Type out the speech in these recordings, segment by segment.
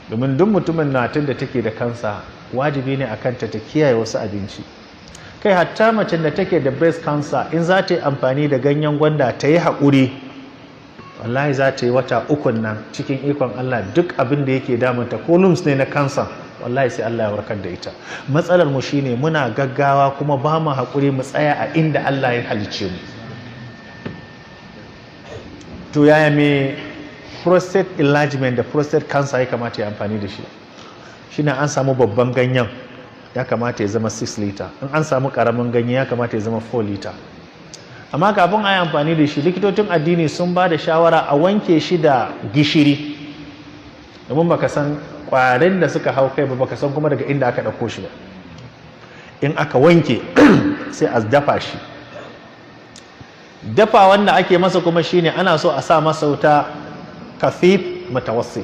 Domin duk mutumin natin da take da kansa wajibi ne a kanta ta kiyaye wasu abinci. Kai hatta macen da take da breast cancer in za ta yi amfani da ganyen gwanda ta yi haƙuri, wallahi za ta yi wata ukun nan cikin ikon Allah duk abin da yake damunta ko lumps ne na cancer, wallahi sai Allah ya warkar da ita. Matsalar mu shine muna gaggawa kuma ba mu haƙuri mu tsaya a inda Allah ya halicce mu. To yaya me prostate enlargement da prostate cancer ya kamata ya amfani da shi? Shine an samu babban ganyen ya kamata ya zama 6 liter, in an samu karamin ganye ya kamata ya zama 4 liter. Amma kafin a yi amfani da shi, likitocin addini sun ba da shawara a wanke shi da gishiri, domin baka san kwarin da suka hau kai ba, baka san kuma daga inda aka ɗauko shi ba. In aka wanke sai a dafa shi. Dafa wanda ake masa kuma shine ana so a sa masa wuta kafif mutawassi,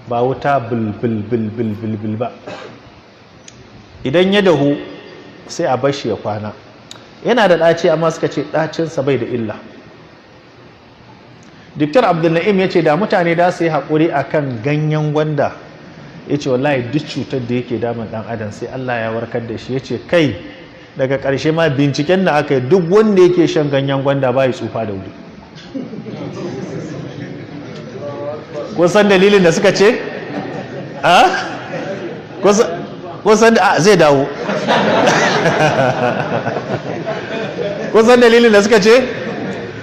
ba wuta bil bil bil bil bil bil ba. Idan ya dahu sai a bar shi ya kwana. Yana da ɗaci, amma suka ce ɗacinsa bai da illa. Dr. Abdulna'im ya ce da mutane da su yi haƙuri a kan ganyen gwanda, ya ce wallahi duk cutar da yake damun ɗan adam sai Allah ya warkar da shi. Ya ce kai daga ƙarshe ma binciken da aka yi, duk wanda yake shan ganyen gwanda ba ya tsufa da wuri. Kun san dalilin da suka ce? A? Kun san da zai dawo. Kun san dalilin da suka ce?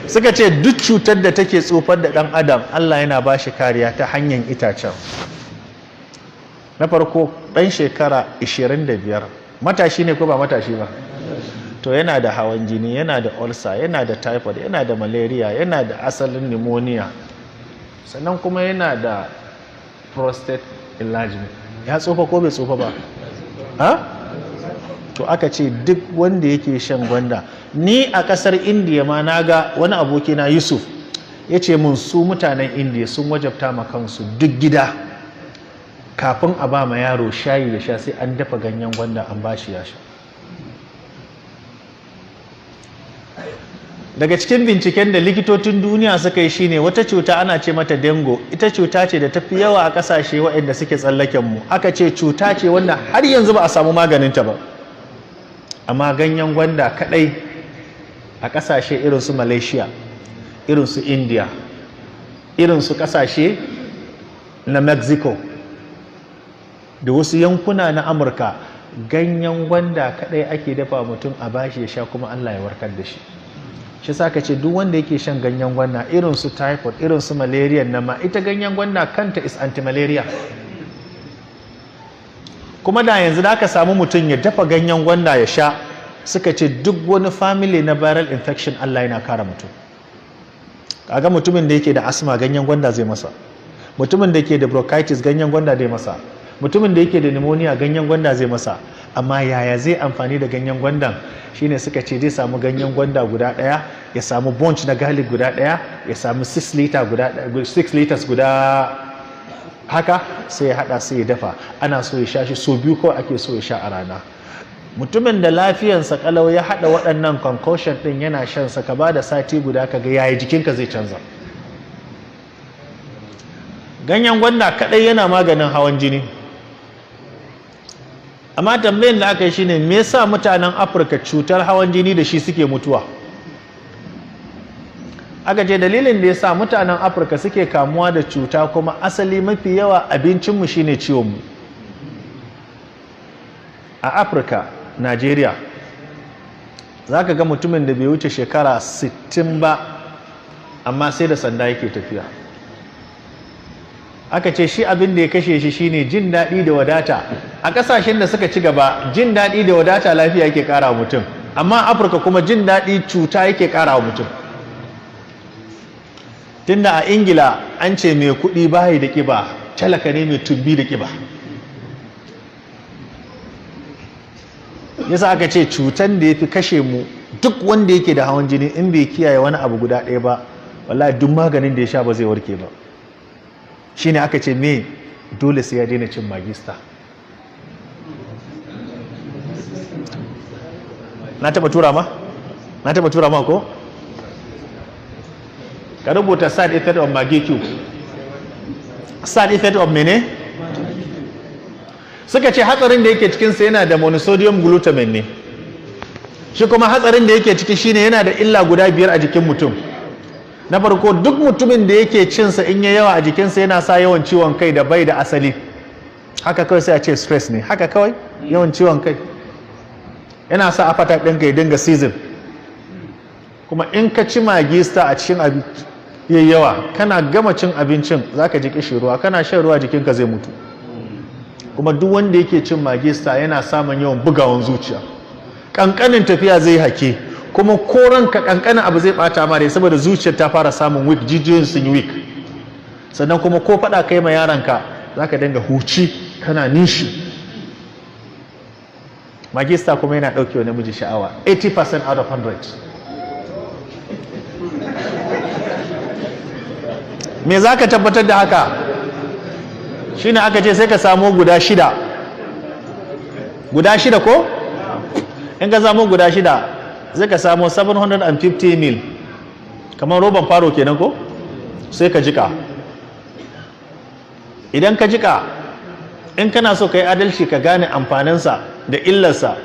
Suka ce duk cutar da take tsufar da ɗan adam Allah yana ba shi kariya ta hanyar itacen. Na farko, ɗan shekara 25 matashi ne ko ba matashi ba? To yana da hawan jini, yana da ulcer, yana da typhoid, yana da malaria, yana da asalin pneumonia, sannan kuma yana da prostate enlargement. Ya tsufa ko bai tsufa ba? Ha? To aka ce duk wanda yake shan gwanda. Ni a kasar Indiya ma na ga wani abokina Yusuf ya ce mun su mutanen Indiya sun wajabta ma kansu duk gida kafin a ba ma yaro shayi ya sha sai an dafa ganyen gwanda an ba shi ya sha. Daga cikin binciken da likitocin duniya suka yi shine wata cuta ana ce mata dengue. Ita cuta ce da tafi yawa a kasashe waɗanda suke tsallaken mu. Aka ce cuta ce wanda har yanzu ba a samu maganinta ba, amma ganyen gwanda kadai a kasashe irin su Malaysia, irin su India, irin su kasashe na Mexico da wasu yankuna na Amurka, ganyen gwanda kadai ake dafa mutum a bashi ya sha kuma Allah ya warkar da shi. Shi sa ka ce duk wanda yake shan ganyen gwanda irin su typhoid, irin su malaria na ma, ita ganyen gwanda kanta is anti-malaria. Kuma da yanzu da aka samu mutum ya dafa ganyen gwanda ya sha, suka ce duk wani family na viral infection Allah yana kare mutum. Kaga mutumin da yake da asma ganyen gwanda zai masa, mutumin da yake da bronchitis ganyen gwanda zai masa, mutumin da yake da pneumonia ganyen gwanda zai masa. Amma yaya zai amfani da ganyen gwandan? Shine suka ce zai samu ganyen gwanda guda daya, ya samu bunch na garlic guda daya, ya samu 6 liter guda 6 liters guda haka, sai ya hada sai ya dafa. Ana so ya sha shi so biyu kawai ake so ya sha a rana. Mutumin da lafiyansa kalau ya hada waɗannan concoction din yana shan sa, ka ba da sati guda kaga yaya jikinka zai canza. Ganyen gwanda kadai yana maganin hawan jini. Amma tambayin da aka yi shine me yasa mutanen Afirka cutar hawan jini da shi suke mutuwa? Aka ce dalilin da yasa mutanen Afirka suke kamuwa da cuta kuma asali mafi yawa abincinmu shine ciwonmu. A Afirka, Najeriya, za ka ga mutumin da bai wuce shekara 60 ba amma sai da sanda yake tafiya. Aka ce shi abin da ya kashe shi shine jin daɗi da wadata. A ƙasashen da suka ci gaba jin daɗi da wadata lafiya yake ƙara wa mutum, amma Afirka kuma jin daɗi cuta yake ƙara wa mutum. Tunda a Ingila an ce mai kuɗi bayi da ƙiba, talaka ne mai tumbi da ƙiba. Yasa aka ce cutan da ya fi kashe mu, duk wanda yake da hawan jini in bai kiyaye wani abu guda ɗaya ba, wallahi duk maganin da ya sha ba zai warke ba. Shine aka ce me dole sai ya daina cin magista. Na taba tura ma? Na taba tura ma ko? Ka rubuta side effect of Maggi cube. Side effect of mene? Suka ce hatsarin da yake cikinsa yana da monosodium glutamate ne. Shi kuma hatsarin da yake ciki shine yana da illa guda 5 a jikin mutum. Na farko, duk mutumin da yake cinsa in ya yawa a jikinsa yana sa yawan ciwon kai da bai da asali. Haka kawai sai a ce stress ne, haka kawai yawan ciwon kai yana sa appetite ɗinka ya dinga season. Kuma in ka ci Maggi Star a cikin abinci yayi yawa, kana gama cin abincin zaka ji kishi ruwa, kana shan ruwa jikinka zai mutu. Kuma duk wanda yake cin Maggi Star yana samun yawan bugawan zuciya, kankanin tafiya zai hake, kuma ko ranka kankanin abu zai bata ma rai saboda zuciyar ta fara samun weak, jijiyoyin sun yi weak. Sannan kuma ko faɗa kai ma yaranka zaka dinga huci kana nishi. Maggi Star kuma yana ɗauke wa namiji sha'awa 80% out of 100. Me za ka tabbatar da haka? Shine aka ce sai ka samu guda 6. Guda 6 ko? In ka samu guda 6 zai ka samu 750 mil, kamar roban faro kenan ko? Sai ka jika. Idan ka jika, in kana so ka yi adalci ka gane amfaninsa da illarsa,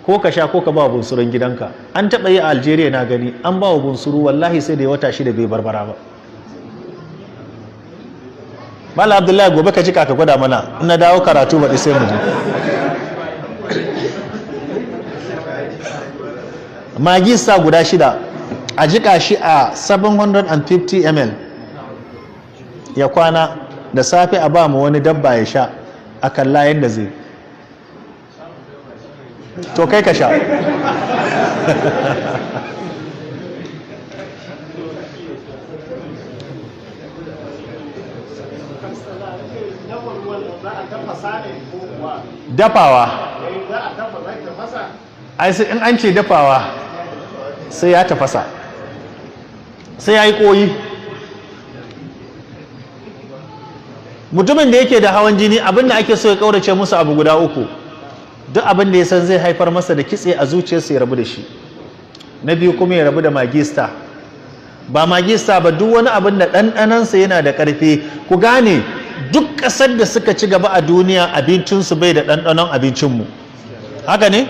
ko ka sha ko ka ba wa bunsurun gidanka. An taɓa yi a Algeria na gani, an ba wa bunsuru wallahi sai da ya wata 6 bai barbara ba. Malam Abdullahi, gobe ka jika ka gwada mana, in na dawo karatu baɗi sai mu je. Maggi Star guda 6 a jika shi a 750 ml ya kwana, da safe a ba mu wani dabba ya sha, a kalla yadda zai. To kai ka sha. Dafawa. Ai sai in an ce dafawa sai ya tafasa, sai ya yi koyi. Mutumin da yake da hawan jini, abin da ake so ya kaurace musu abu guda 3. Duk abin da ya san zai haifar masa da kitse a zuciyarsa ya rabu da shi. Na biyu kuma ya rabu da Maggi Star. Ba Maggi Star ba, duk wani abin da ɗanɗanansa yana da ƙarfi. Ku gane, duk ƙasar da suka ci gaba a duniya abincinsu bai da ɗanɗanon abincinmu. Haka ne?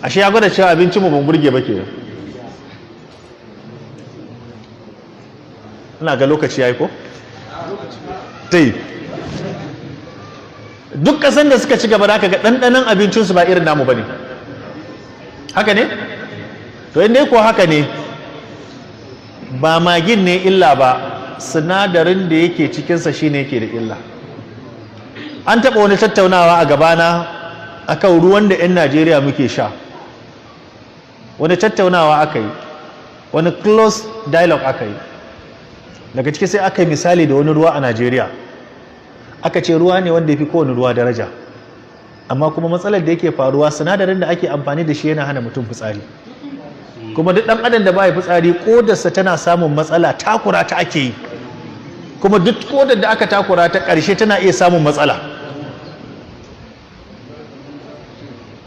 Ashe ya gwada cewa abincinmu ban burge ba ke. Ina ga lokaci ya yi ko? Tai. Duk ƙasar da suka ci gaba da aka ga ɗanɗanon abincinsu ba irin namu ba ne. Haka ne? To inda ko haka ne, ba magin ne illa ba, sinadarin da yake cikinsa shine yake da illa. An taɓa wani tattaunawa a gabana akan ruwan da 'yan Najeriya muke sha. Wani tattaunawa aka yi, wani close dialogue aka yi. Daga ciki sai aka yi misali da wani ruwa a Najeriya. Aka ce ruwa ne wanda ya fi kowane ruwa daraja, amma kuma matsalar da yake faruwa, sinadarin da ake amfani da shi yana hana mutum fitsari. Kuma duk ɗan adam da ba ya fitsari, ƙodarsa tana samun matsala, takura ta ake yi. Kuma duk ƙodar da aka takura ta ƙarshe tana iya samun matsala.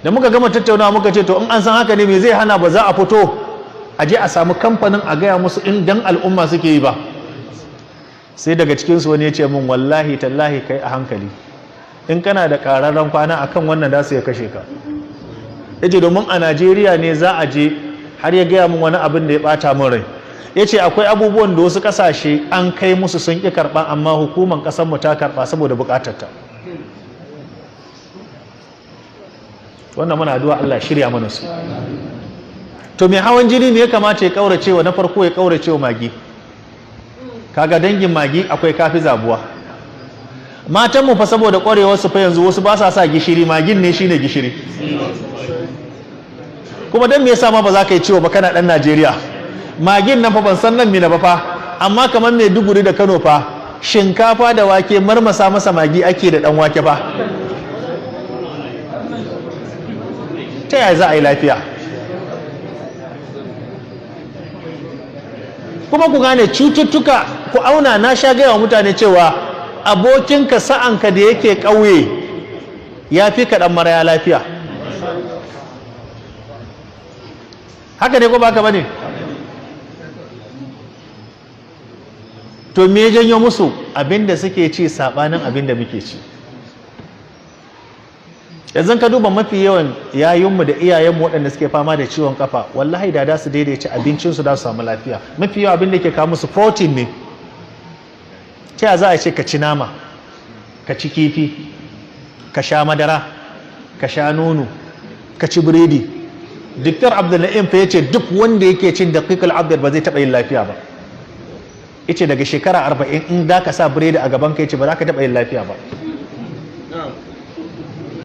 Da muka gama tattaunawa muka ce to in an san haka ne, me zai hana ba za a fito a je a samu kamfanin a gaya musu in dan al'umma suke yi ba? Sai daga cikinsu wani ya ce min, wallahi tallahi kai a hankali, in kana da ƙararren kwana akan wannan za su ya kashe ka. Ya ce domin a Najeriya ne za a je, har ya gaya min wani abin da ya ɓata min rai. Ya ce akwai abubuwan da wasu ƙasashe an kai musu sun ƙi karɓa, amma hukumar ƙasarmu ta karɓa saboda buƙatarta. Wannan muna addu'a Allah shirya mana su. To mai hawan jini me ya kamata ya ƙaurace wa? Na farko ya ƙaurace wa magi. Kaga dangin magi akwai kafi zabuwa. Matanmu fa saboda ƙwarewar su fa yanzu wasu ba sa sa gishiri, magin ne shine gishiri. Kuma dan me yasa ma ba za ka yi ciwo ba kana dan Najeriya? Magin nan fa ban san nan mina ba fa, amma kamar Maiduguri da Kano fa, shinkafa da wake marmasa masa magi ake da dan wake fa. Ta yaya za a yi lafiya? Kuma ku gane cututtuka, ku auna. Na sha gaya wa mutane cewa abokinka sa'anka da yake ƙauye ya fi ka ɗan maraya lafiya. Haka ne ko ba ka ba ne? To me ya janyo musu? Abinda suke ci saɓanin abinda muke ci. Yanzu ka duba mafi yawan yayinmu da iyayenmu waɗanda suke fama da ciwon kafa, wallahi da su daidaici abincinsu da su samu lafiya. Mafi yawan abin da ke kawo musu protein ne. Ta za a ce ka ci nama, ka ci kifi, ka sha madara, ka sha nono, ka ci biredi? Dr. Abdulna'im fa yace duk wanda yake cin daqiqul abd ba zai taɓa yin lafiya ba. Yace daga shekara 40 in da ka sa biredi a gaban ka, yace ba za ka taɓa yin lafiya ba.